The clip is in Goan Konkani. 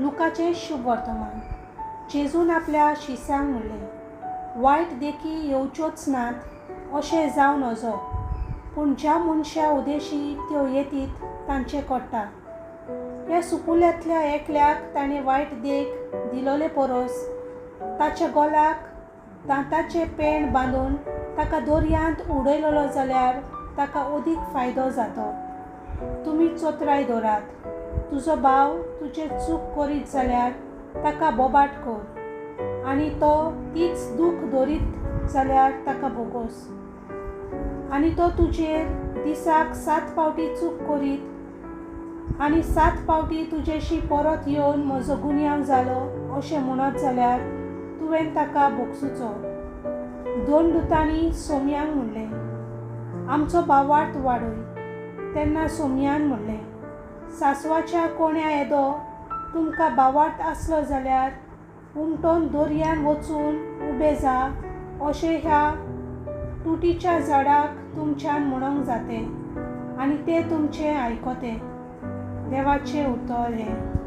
लुकाचें शुभ वर्तमान. जेजून आपल्या शिसांक म्हणलें, वायट देखी येवच्योच नात अशें जावं नजो, पूण ज्या मनशा उदेशी त्यो येतीत तांचें कोट्टा. ह्या सुपुल्यांतल्या एकल्याक ताणें वायट देख दिलोले परस ताच्या गोलाक दांताचें पेण बांदून ताका दर्यांत उडयलेलो जाल्यार ताका अदीक फायदो जातो. तुमी चोत्राय दवरात. तुजो भाव तुजेर चूक करीत जाल्यार ताका बोबाट कर आनी तो तीच दूख दवरीत जाल्यार ताका भोगोस. आनी तो तुजेर दिसाक 7 फावटी चूक करीत आनी 7 फावटी तुजेशी परत येवन म्हजो गुन्यांव जालो अशें म्हणत जाल्यार तुवें ताका भोगसुचो. 2 दुतांनी सोम्यांक म्हणलें, आमचो भावार्थ वाडय. तेन्ना सोम्यान म्हणलें, सासवाच्या कोण्या येदो तुमकां भावार्थ आसलो जाल्यार उमटोन दर्यान वचून उबे जा अशें ह्या तुटीच्या झाडाक तुमच्यान म्हणूंक जातें आनी तें तुमचें आयकतें. देवाचें उतर हें.